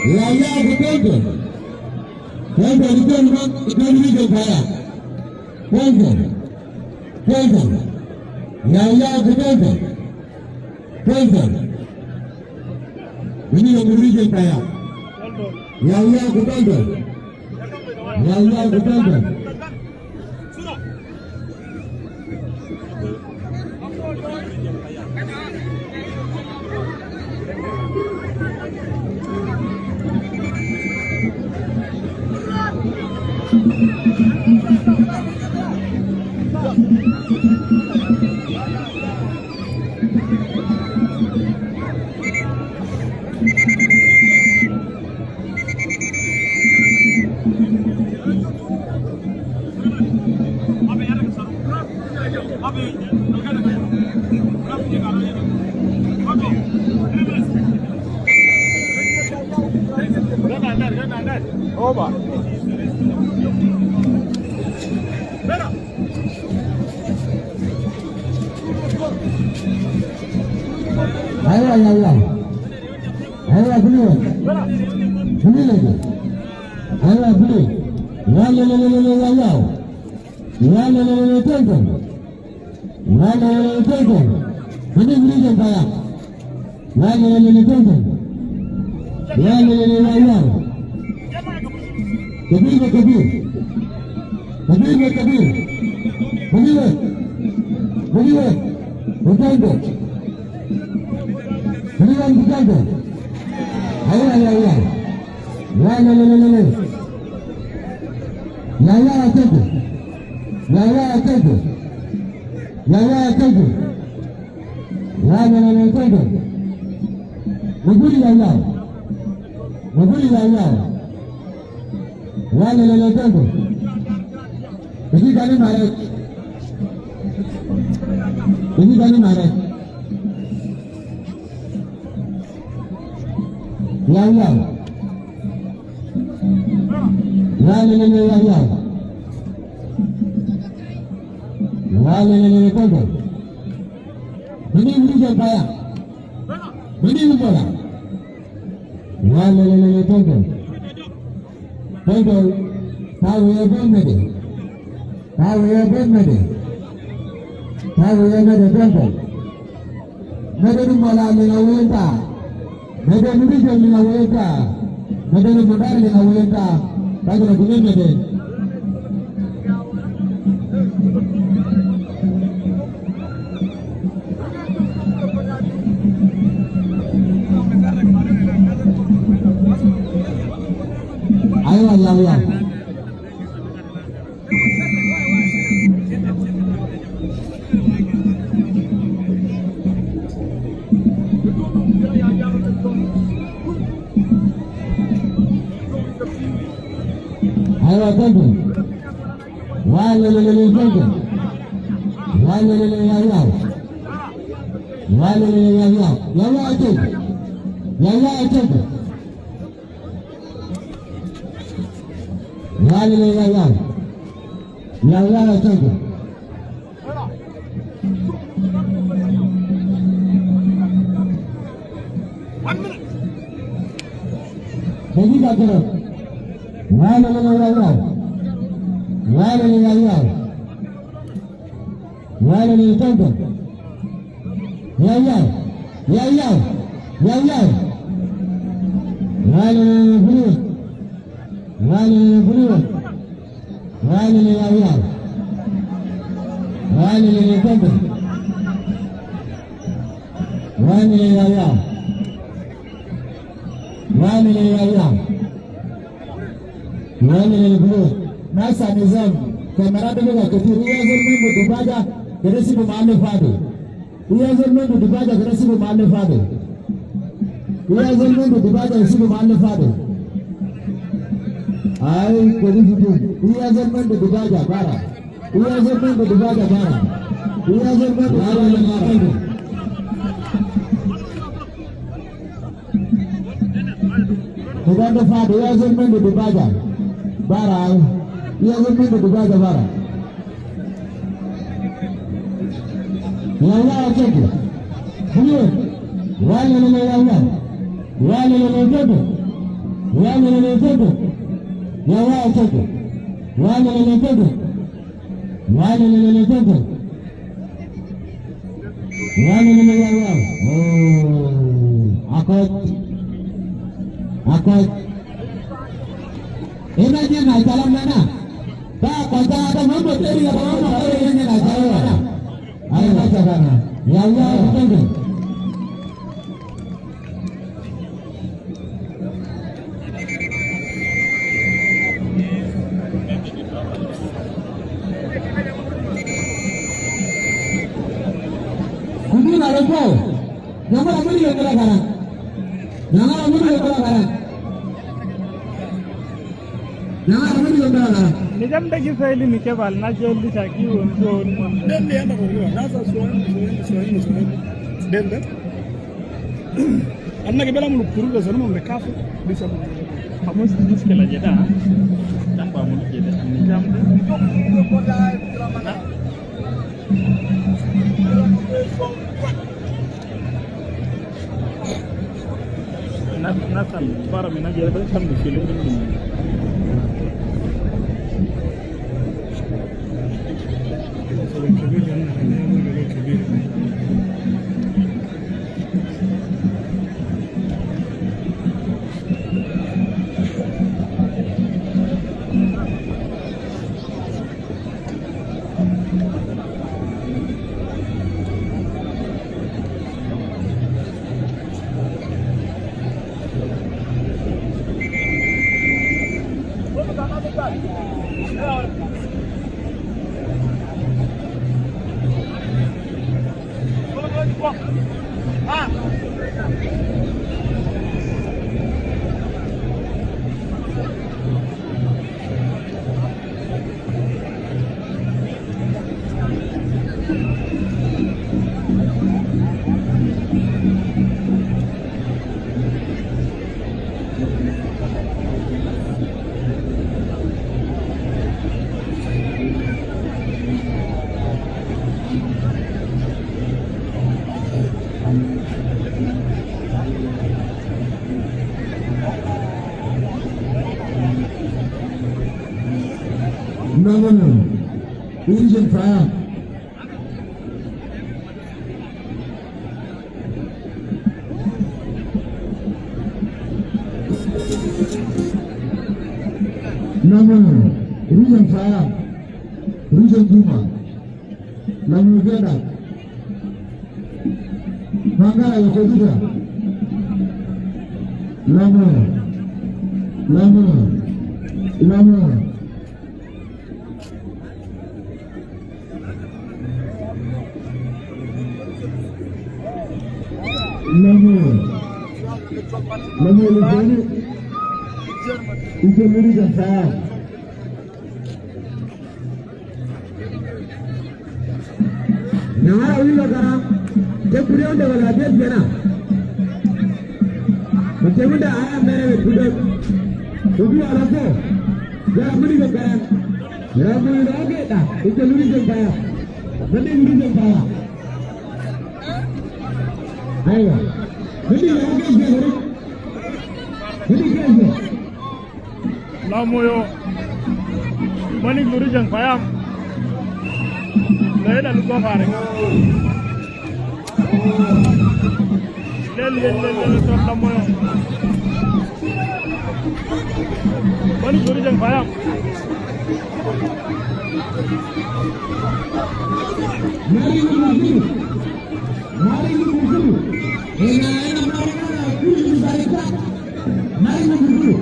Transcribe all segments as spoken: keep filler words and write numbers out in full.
Yaya, kutonto. Kutonto, kutonto, kutonto, kutonto. Kutonto. Yaya, kutonto. Kutonto. Ini yang beri saya. Yaya, kutonto. Yaya, kutonto. Oba. Aywa, aywa, aywa. Aywa, bulu. Bulu lagi. Aywa, bulu. Wale, le, le, le, le, aywa. Wale, le, le, le, tonto. Wale, le, le, le, tonto. Bulu, bulu, tonto, ya. Wale, le, le, le, tonto. Wale, le, le, le, aywa. Kabir, kabir. Kabir, kabir. Kabir. Kabir. Tonto. Kabir, tonto. Aywa, aywa, aywa. Wale, le, le, le, le. Yaya, tonto. Yaya, tonto. Yaya, tonto. Wale, le, le, tonto. Muguri, yaya. Muguri, yaya. Wale, le, le, tonto. Igi gani mare. Igi gani mare. Yaya. Wale, le, le, yaya. Wale, le, le, le, tonto. Bini, bini, jempaya. Bini, bini, jempaya. Wale, le, le, le, tonto. Tonto. Tahu ya, bon, mede. Tahu ya, bon, mede. Tahu ya, mede, tonto. Mede, dumala, le, la, wenta. Mede, mede, mede, mede, mede, mede, mede, mede. Tayo na kunin, mede. Aywa, aywa, aywa. Aywa, tonto. Wale, le, le, le, tonto. Wale, le, le, yaya. Wale, le, le, yaya. Yaya, tonto. Yaya, tonto. Wale, le, yaya. Yaya, tonto. One minute. Dakika, kero. Wale, le, le, yaya. Wale, le, yaya. Wale, le, tonto. Yaya. Yaya. Yaya. Wale, le, le, bulu. Wale, le, le, bulu. Wale, le, yaya. Wale, le, le, tonto. Wale, le, yaya. Wale, le, yaya. Wale, le, bulu. Nasa nizam. Kamerata buga kutir. Iya, zol mundu dubaja. Keresi bu male fadu. Iya, zol mundu dubaja, keresi bu male fadu. Iya, zol mundu dubaja, keresi bu male fadu. Ay, keresi bu. Iya, zol mundu dubaja, bara. Iya, zol mundu dubaja, bara. Iya, zol mundu dubaja, bara. Muganda fadu, iya, zol mundu dubaja, bara. Iya, zol mundu dubaja, bara. Yaya, tonto. Bulu. Wale, le, le, yaya. Wale, le, le, tonto. Wala na na na na. Wala na na na na. Wala na na na na. Wala na na na na. Wala na na na na. Wala na na na na. Oh, akot. Akot. Ina niya na, salam na na. Ba, ba, ba, ba, mama, teri, ba, mama, teri, ina niya na, salam na na. Ay, ba, salam na. Ya Allah, thank you. Kudu na loko. Nama amri yang kena karang. Nama amri yang kena karang. Nama amri yang kena karang. Nijam dagi saili nike bal na joldi saki un un. Den de ama ko na sa so so so so. Den de. Anna ke bela mun kuru da sanmo me kafu. Bisa mun. Kamu muskila jeda. Tanpa mun jeda. Nijam de. Na, na kan, para mina jere ba kan muskil ini. Namun, urgen saya. Namun, urgen saya. Urgen cuma. Lamu gada. Mangga ya ko juga. Lamu. Lamu. Lamu. Lamu. Lamu ini. Itu dulu dah saya. Nahara wilo kara, te pure onde wala te piana. Mate munda aya mere me pudo. Ubi ala ko. Yara muni ko kara. Yara muni ko oke ta. Ite luri jeng paya. Mate luri jeng paya. Ayo. Mate luri jeng paya. Mate luri jeng paya. Lamoyo. Manik luri jeng payam. Lena lupa pare. Lel, lel, lel, lel, tot lamoyo. Manik luri jeng payam. Mari, mari, mari. Mari, mari, mari. Ena, ena, mari, mari, mari. Mari, mari, mari.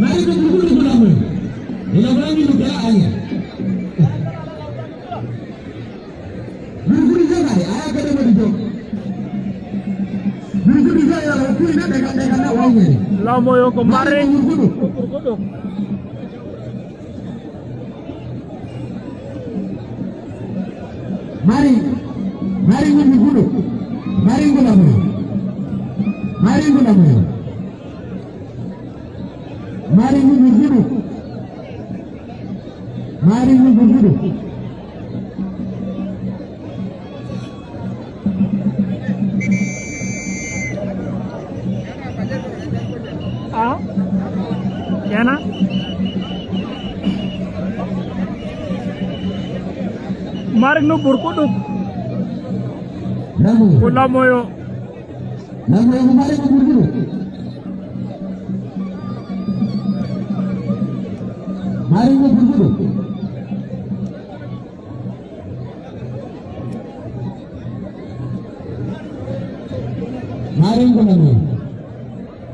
Mari, mari, mari, mari. Ena, mari, mari, mari. Mari, mari, mari. Aya, kada, mari, mari. Mari, mari, mari. Aya, mari, mari, mari. Lamoyo ko mari. Mari, mari. Mari, mari, mari, mari. Mari, mari, mari. Mari, mari, mari. Mari, mari, mari. Mari, mari, mari. Ah? Maring no burkudu. Lamu. Kulamoyo. Lamu, maring no burkudu. Maring no burkudu. Maring ko lamu.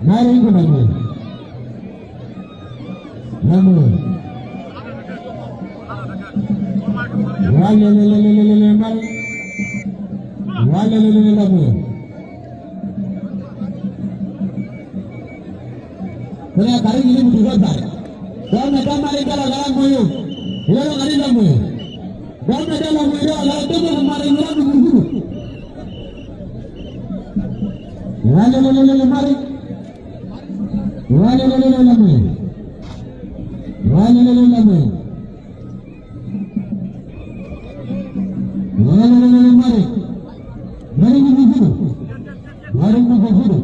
Maring ko lamu. Lamu. Walelelelelele, maring. Walelelele, lamu. Kaya kari ini butuh sabar. Kaya mereka maring kala lamu yo. Lalu kari lamu yo. Kaya mereka lamu yo, lalu itu maring lamu yo. Walelelelele, maring. Walelelele, lamu. Walelelele, lamu. Walelelele, maring. Maring ko burkudu. Maring ko burkudu.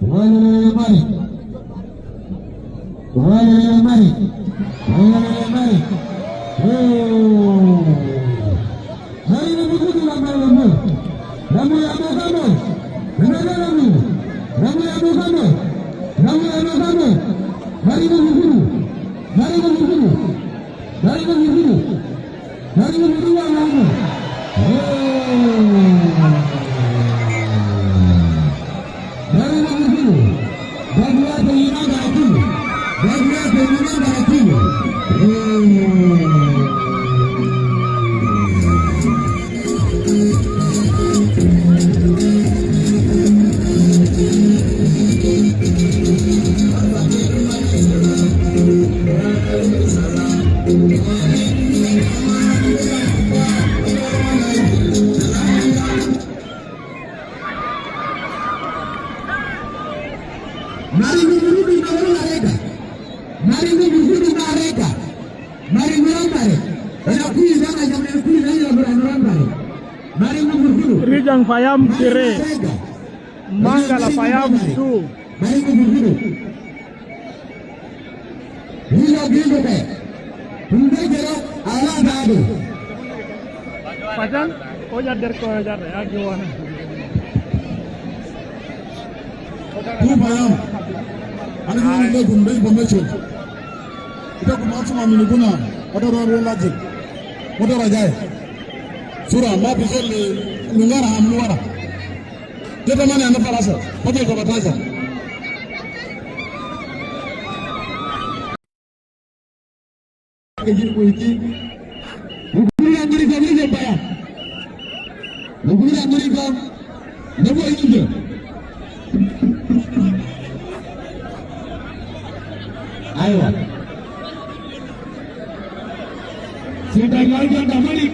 Walelelele, maring. Walelelele, maring. Walelelele, maring. Oh. Maring no burkudu, lamu, lamu. Lamu, lamu, lamu. Lamu, lamu, lamu. Lamu, lamu, lamu. Maring no burkudu. Maring no burkudu. Maring no burkudu. Maring no burkudu, lamu. Oh. Maring no burkudu. Baguha, Pangimang, Karating. Baguha, Pangimang, Karating. Maring no burkudu, maring no burkudu, maring no burkudu, maring no burkudu, maring no burkudu. Ena kuya, ena kuya, ena kuya, maring no burkudu. Rijang Payam three. Mangala Payam two. Maring no burkudu. Hilo, hilo, pe. Hundai jero, ala dadu. Pajan, oya der ko oya der, ya, gimana? Ku Payam. Ani ko Hundai, Hundai, Hundai chun. Ita ku maksud mami ni kuna. Ada orang, orang lagi. Ada orang jai. Sura, ma bisa ni, nungara, ham nungara. Teta mane ana palasa, pake ko batasa. Kejil kuiti. Luguri anguri ko, luguri ko, Payam. Luguri anguri ko, luguri anguri. Aywa. Sundai lagi damani.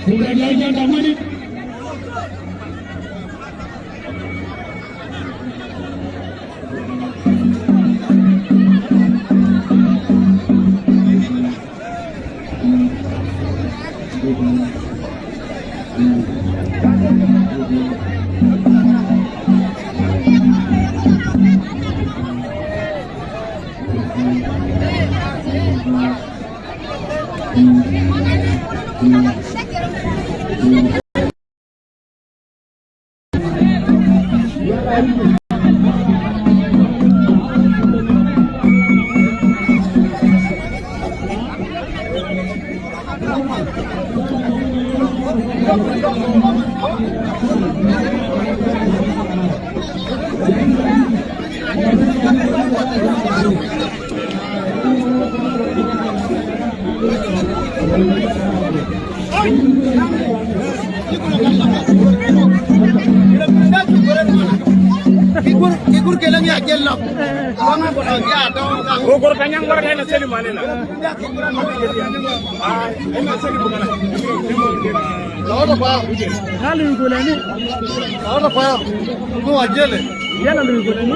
Sundai lagi damani. Kikur, kikur kelang ya, kelang. Ukur kanyang warga na seli manila. Lawan apa? Lalu gulani. Lawan apa? Lu aja le. Iya, lalu gulani.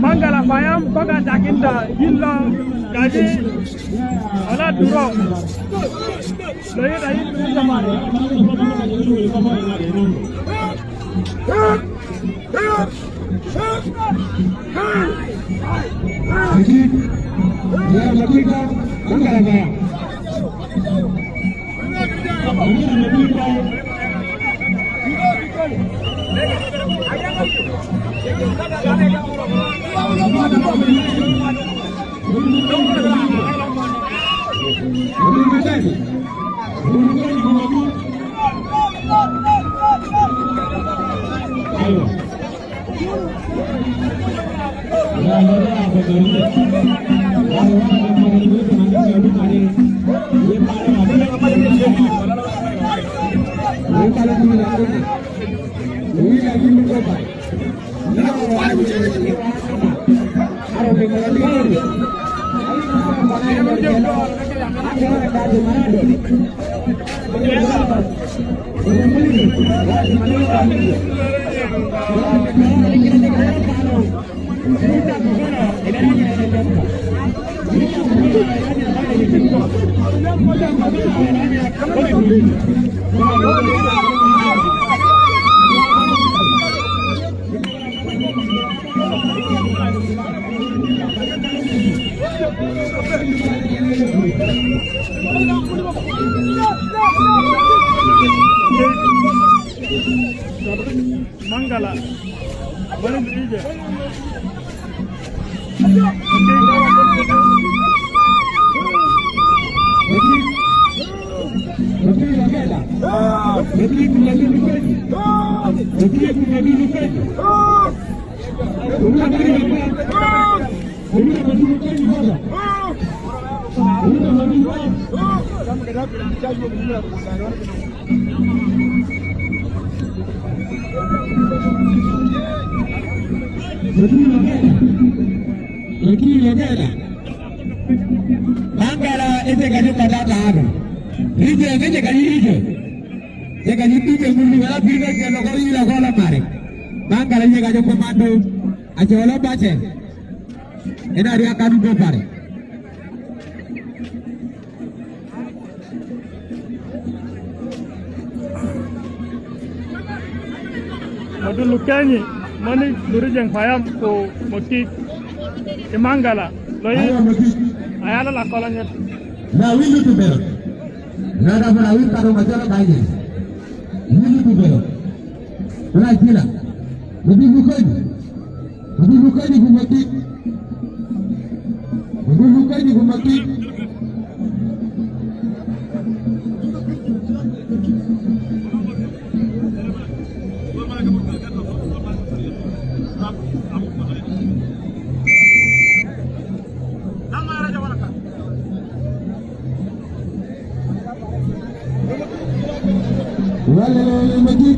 Mangala Payam, koka takinda, yillo, kaji, ala duro. Loyo da yillo, yillo mare. Mangala. Mani ije. Mangala, este gallo patata, aro. Ije, ije, gallo, ije. Este gallo, ije, muy bien, la firma que lo cogí la cola, madre. Mangala, ije, gallo, comando. Ache, hola, pache. Ena ri akan ko pare. Madu lukenyi, mani luri jeng payam ko moti i Mangala. Loyi, ayala la kola nyet. Na wilu tu bero. Na da mara wilu tu bero. Yuli Pupero. Rai pila. Madul Lukañi. Madul Lukañi humatik. Madul Lukañi humatik. Wala, wala, wala, Madul.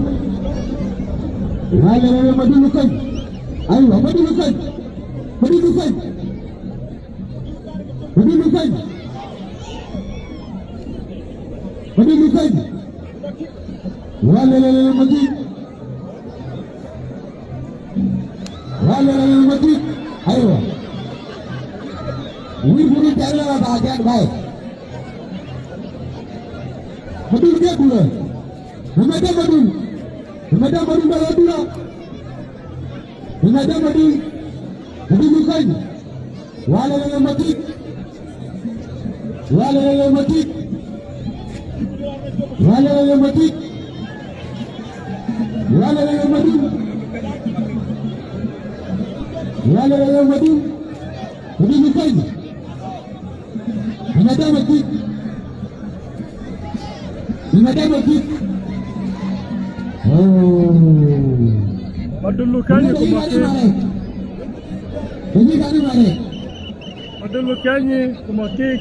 Wala, wala, wala, Madul Lukañi. Aywa, Madul Lukañi. Madul Lukañi. Madul Lukañi. Madul Lukañi. Wala, wala, wala, Madul. Wala, wala, wala, Madul. Aywa. Wi buru tala ba jan bai. Madul ke buru. Namada Madul. Namada Madul ba buru. Namada Madul. Madul Lukañi. Wala, wala, wala, Madul. Wala, wala, wala, Madul. Wala, wala, wala, Madul. Wala, wala, wala, Madul. Wala, wala, wala, Madul. Madul Lukañi. Namada Madul. Namada Madul. Oh. Madul Lukañi humatik. Madul Lukañi humatik.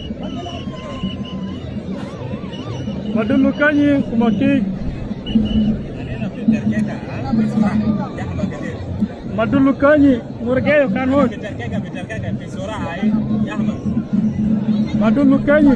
Madul Lukañi humatik. Madul Lukañi, ngurgeyo kanun. Madul Lukañi.